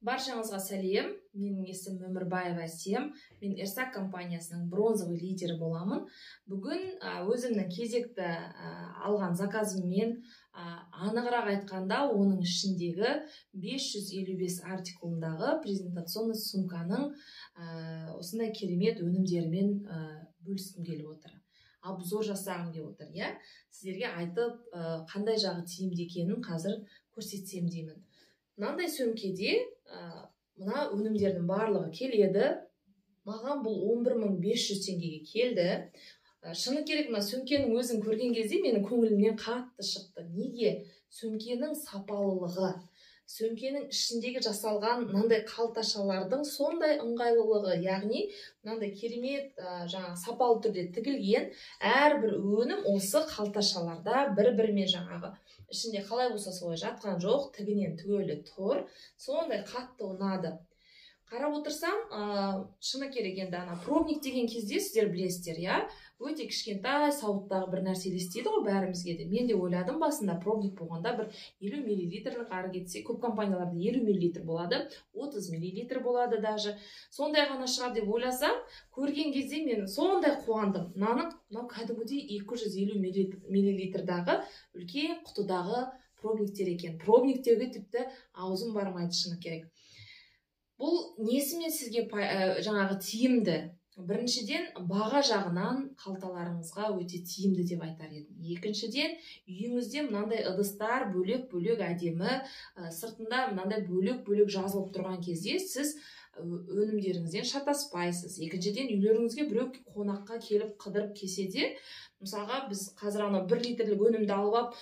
Баршаңызға сәлем. Менің есімім Өмірбаева Әсем. Мен Эрсаг компаниясының бронзовый лидері боламын. Бүгін өзімнің кезекті алған заказыммен, анығырақ айтқанда, оның ішіндегі 555 артикулындағы презентационный сумканың осындай керемет өнімдерімен бөліскім келіп отыр. Обзор жасағым келіп отыр, иә. Сіздерге айтып, қандай жағы тиімді екенін қазір көрсетсем деймін. Мынандай сөмкеде мына өнімдердің барлығы келеді. Маған бұл 11 500 теңгеге келді. Шыны керек, мына сөмкенің өзін көрген кезде менің көңілімнен қатты шықты. Неге? Сөмкенің сапалылығы, сөмкенің ішіндегі жасалған мынандай қалташалардың сондай ыңғайлылығы, яғни мынандай керемет жаңағы сапалы түрде тігілген әрбір өнім осы қалташаларда бір бірімен жаңағы ішінде қалай болса солай жатқан жоқ, тігінен түгелі тұр. Сондай қатты ұнады. Қарап отырсам, шыны керек, енді ана пробник деген кезде, сіздер білесіздер, иә, өте кішкентай сауыттағы бір нәрсе елестейді ғой бәрімізге де. Мен де ойладым басында, пробник болғанда бір 50 миллилитрлік, ары кетсе көп компанияларда 50 миллилитр болады, 30 миллилитр болады, даже сондай ғана шығар деп ойласам, көрген кезде мен сондай қуандым. Мынаны, мынау кәдімгідей 250 миллилитрдағы үлкен құтыдағы пробниктер екен. Пробник деуге тіпті аузым бармайды, шыны керек. Бұл несімен сізге жаңағы тиімді? Біріншіден, баға жағынан қалталарыңызға өте тиімді деп айтар едім. Екіншіден, үйіңізде мынандай ыдыстар бөлек бөлек әдемі, сыртында мынандай бөлек бөлек жазылып тұрған кезде сіз өнімдеріңізден шатаспайсыз. Екіншіден, үйлеріңізге біреу қонаққа келіп, қыдырып келсе де, мысалға, біз қазір анау 1 литрлік өнімді алып алып,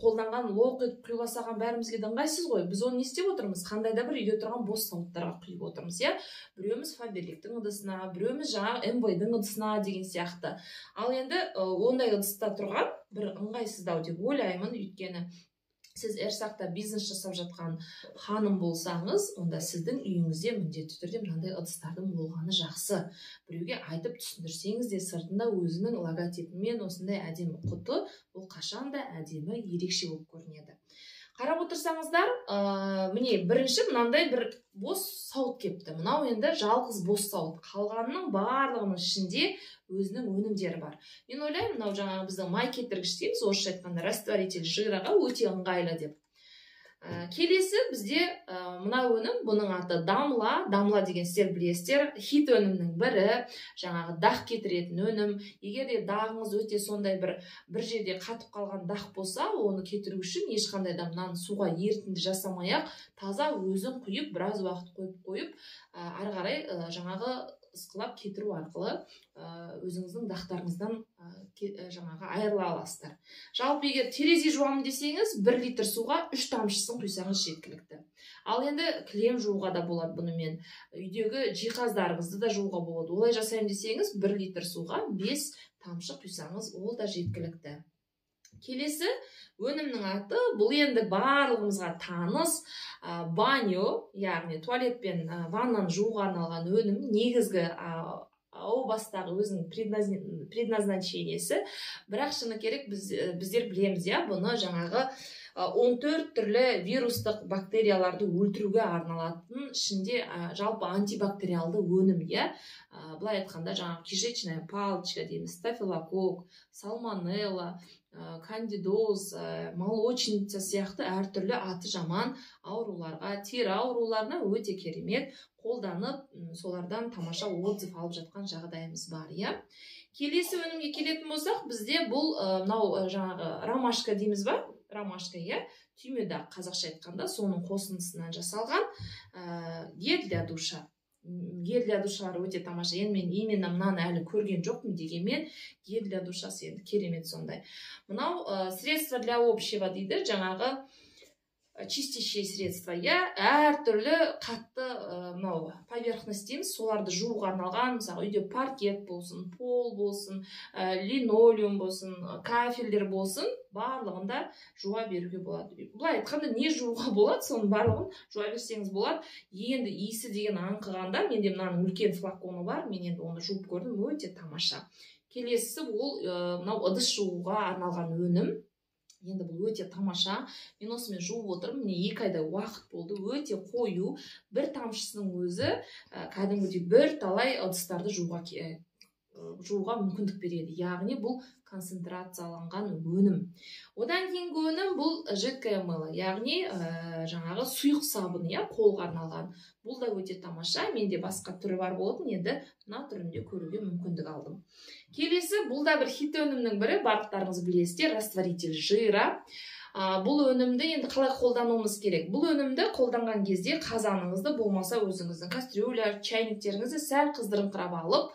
қолданған, лоқ етіп құйыла салған бәрімізге де ыңғайсыз ғой. Біз оны не істеп отырмыз? Қандай да бір үйде тұрған бос сауыттарға құйып отырмыз, иә. Біреуміз Фаберликтің ыдысына, біреуміз жаңағы Амвейдің ыдысына деген сияқты. Ал енді ондай ыдыста тұрған бір ыңғайсыздау деп ойлаймын. Өйткені сіз Эрсагта бизнес жасап жатқан ханым болсаңыз, онда сіздің үйіңізде міндетті түрде мынандай ыдыстардың болғаны жақсы. Біреуге айтып түсіндірсеңіз де, сыртында өзінің логотипімен осындай әдемі құты, бұл қашан да әдемі, ерекше болып көрінеді. Қарап отырсаңыздар, міне, бірінші мынандай бір бос сауыт кепті. Мынау енді жалғыз бос сауыт, қалғанының барлығының ішінде өзінің өнімдері бар. Мен ойлаймын, мынау жаңағы біздің май кетіргіш дейміз, орысша айтқанда растворитель жираға өте ыңғайлы деп. Келесі бізде мына өнім, бұның аты Дамла. Дамла деген, сіздер білесіздер, хит өнімнің бірі, жаңағы дақ кетіретін өнім. Егер де дағыңыз өте сондай бір жерде қатып қалған дақ болса, оны кетіру үшін ешқандай да мынаны суға ерітінді жасамай ақ, таза өзін құйып, біраз уақыт қойып қойып, ары қарай жаңағы ысқылап кетіру арқылы өзіңіздің дақтарыңыздан жаңағы айырыла аласыздар. Жалпы, егер терезе жуамын десеңіз, 1 литр суға үш тамшысын құйсаңыз, жеткілікті. Ал енді кілем жууға да болады бұнымен, үйдегі жиһаздарыңызды да жууға болады. Олай жасаймын десеңіз, 1 литр суға бес тамшы құйсаңыз, ол да жеткілікті. Келесі өнімнің аты, бұл енді барлығымызға таныс Баньо, яғни туалет пен ваннаны жууға арналған өнім. Негізгі о бастағы өзінің предназначениесі. Бірақ шыны керек, біздер білеміз, иә, бұны жаңағы 14 түрлі вирустық бактерияларды өлтіруге арналатын, ішінде жалпы антибактериалды өнім, иә. Былай айтқанда, жаңағы кишечная палочка дейміз, стафилококк, сальмонелла, кандидоз, молочница сияқты әртүрлі аты жаман ауруларға, тері ауруларына өте керемет қолданып, солардан тамаша отзыв алып жатқан жағдайымыз бар, иә. Келесі өнімге келетін болсақ, бізде бұл мынау жаңағы ромашка дейміз ба, ромашка, иә, түймедақ қазақша айтқанда, соның қосындысынан жасалған гель для душа. Гель для душалар өте тамаша. Енді мен именно мынаны әлі көрген жоқпын, дегенмен гель для душасы енді керемет сондай. Мынау средство для общего дейді, жаңағы чистящее средство, иә, әртүрлі қатты мынау поверхность дейміз, соларды жууға арналған. Мысалы, үйде паркет болсын, пол болсын, линолеум болсын, кафельдер болсын, барлығын да жуа беруге болады. Былай айтқанда, не жууға болады, соның барлығын жуа берсеңіз болады. Енді иісі деген аңқығанда, менде мынаның үлкен флаконы бар, мен енді оны жуып көрдім, өте тамаша. Келесісі ол мынау ыдыс жууға арналған өнім. Енді бұл өте тамаша. Мен осымен жуып отырмын. Міне 2 айдай уақыт болды. Өте қою. Бір тамшысының өзі кәдімгідей бір талай ыдыстарды жууға мүмкіндік береді. Яғни бұл концентрацияланған өнім. Одан кейінгі өнім бұл жидкое мыло, яғни жаңағы сұйық сабын, иә, қолға арналған. Бұл да өте тамаша. Менде басқа түрі бар болатын, енді мына түрінде көруге мүмкіндік алдым. Келесі бұл да бір хит өнімнің бірі, барлықтарыңыз білесіздер, растворитель жира. Бұл өнімді енді қалай қолдануымыз керек? Бұл өнімді қолданған кезде қазаныңызды, болмаса өзіңіздің кастрюля, чайниктеріңізді сәл қыздырыңқырап алып,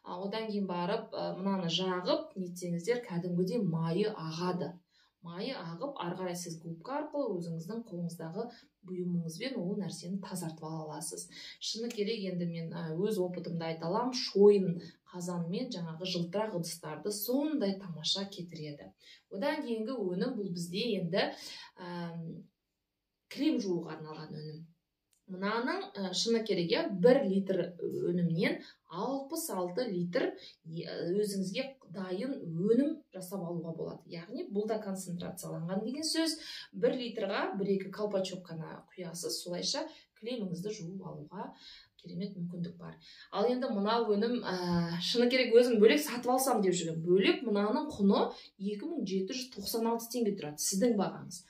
одан кейін барып мынаны жағып нетсеңіздер, кәдімгідей майы ағады. Майы ағып, ары қарай сіз губка арқылы өзіңіздің қолыңыздағы бұйымыңызбен ол нәрсені тазартып ала аласыз. Шыны керек, енді мен өз опытымды айта аламын, шойын қазанмен жаңағы жылтырақ ыдыстарды сондай тамаша кетіреді. Одан кейінгі өнім бұл бізде енді кілем жууға арналған өнім. Мынаның шыны керек, 1 литр өнімнен 66 литр өзіңізге дайын өнім жасап алуға болады. Яғни бұл да концентрацияланған деген сөз. 1 литрға 1-2 колпачок қана құясыз, солайша кілеміңізді жуып алуға керемет мүмкіндік бар. Ал енді мына өнім, шыны керек, өзім бөлек сатып алсам деп жүргем. Бөлек мынаның құны 2796 теңге тұрады, сіздің бағаңыз.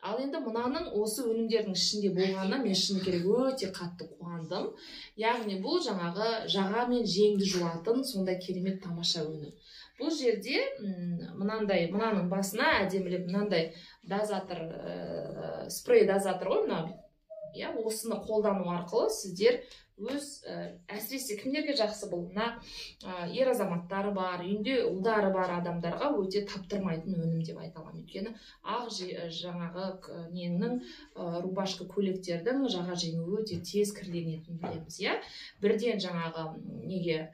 Ал енді мынаның осы өнімдердің ішінде болғанына мен шыны керек өте қатты қуандым. Яғни бұл жаңағы жаға мен жеңді жуатын сондай керемет тамаша өнім. Бұл жерде мынандай, мынаның басына әдемілеп мынандай дозатор, спрей дозатор ғой мынау. Иә, осыны қолдану арқылы сіздер өз, әсіресе кімдерге жақсы бұл, мына ер азаматтары бар, үйінде ұлдары бар адамдарға өте таптырмайтын өнім деп айта аламын. Өйткені ақ жаңағы ненің рубашка көйлектердің жаға жеңі өте тез кірленетінін білеміз, иә. Бірден жаңағы неге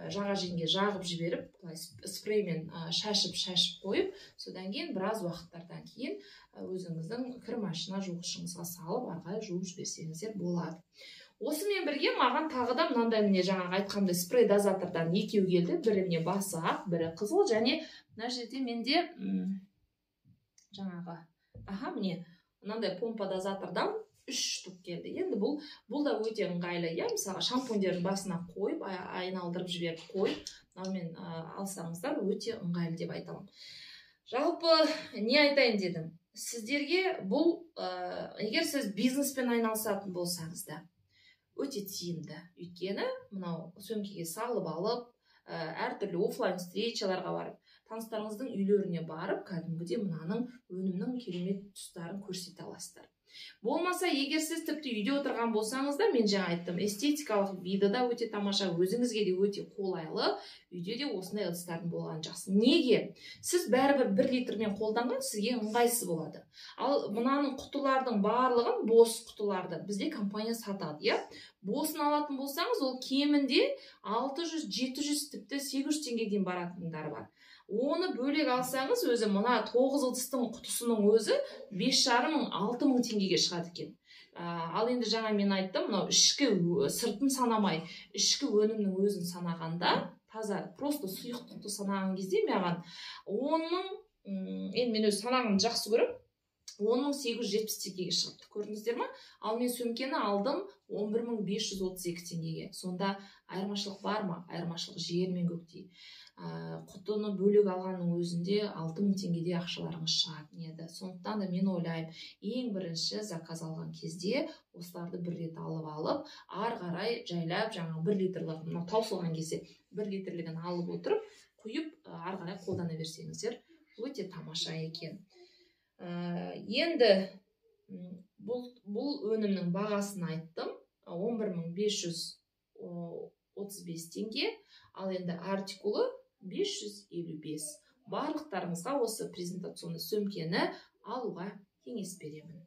жаға жеңге жағып жіберіп, былай спреймен шашып қойып, содан кейін біраз уақыттардан кейін өзіңіздің кір машина жуғышыңызға салып, ары қарай жуып жіберсеңіздер болады. Осымен бірге маған тағы да мынандай, міне жаңағы айтқандай спрей дозатордан екеу келді. Бірі міне басы ақ, бірі қызыл, және мына жерде менде жаңағы, міне мынандай помпа дозатордан 3 штук келді. Енді бұл да өте ыңғайлы, иә, мысалға шампуньдердің басына қойып, айналдырып жіберіп қойып, мынаумен алсаңыздар өте ыңғайлы деп айта аламын. Жалпы не айтайын дедім сіздерге, бұл егер сіз бизнеспен айналысатын болсаңыз да өте тиімді. Өйткені мынау сөмкеге салып алып, әртүрлі офлайн встречаларға барып, таныстарыңыздың үйлеріне барып, кәдімгідей мынаның өнімнің керемет тұстарын көрсете аласыздар. Болмаса, егер сіз тіпті үйде отырған болсаңыз да, мен жаңа айттым, эстетикалық виді да өте тамаша, өзіңізге де өте қолайлы, үйде де осындай ыдыстардың болғаны жақсы. Неге? Сіз бәрібір 1 литрмен қолданған сізге ыңғайсыз болады. Ал мынаның құтылардың барлығын, бос құтыларды бізде компания сатады, иә? Босын алатын болсаңыз, ол кемінде 600, 700, тіпті 800 теңгеге дейін баратындар бар. Оны бөлек алсаңыз, өзі мына 9 ыдыстың құтысының өзі 5,5 мың, 6 мың теңгеге шығады екен. Ал енді жаңа мен айттым, мынау ішкі сыртын санамай, ішкі өнімнің өзін санағанда, таза просто сұйықтықты санаған кезде маған 10 мың, енді мен өз санағанды жақсы көремін, 10 870 теңгеге шығыпты, көрдіңіздер ма? Ал мен сөмкені алдым 11 532 теңгеге. Сонда айырмашылық бар ма? Айырмашылық жер мен көктей. Құтыны бөлек алғанның өзінде 6 мың теңгедей ақшаларыңыз шығатын еді. Сондықтан да мен ойлаймын, ең бірінші заказ алған кезде осыларды бір рет алып алып, ары қарай жайлап жаңағы 1 литрлік, мынау таусылған кезде 1 литрлігін алып отырып, құйып, ары қарай қолдана берсеңіздер өте тамаша екен. Енді бұл өнімнің бағасын айттым, 11 535 теңге, ал енді артикулы 555. Барлықтарыңызға осы презентационный сөмкені алуға кеңес беремін.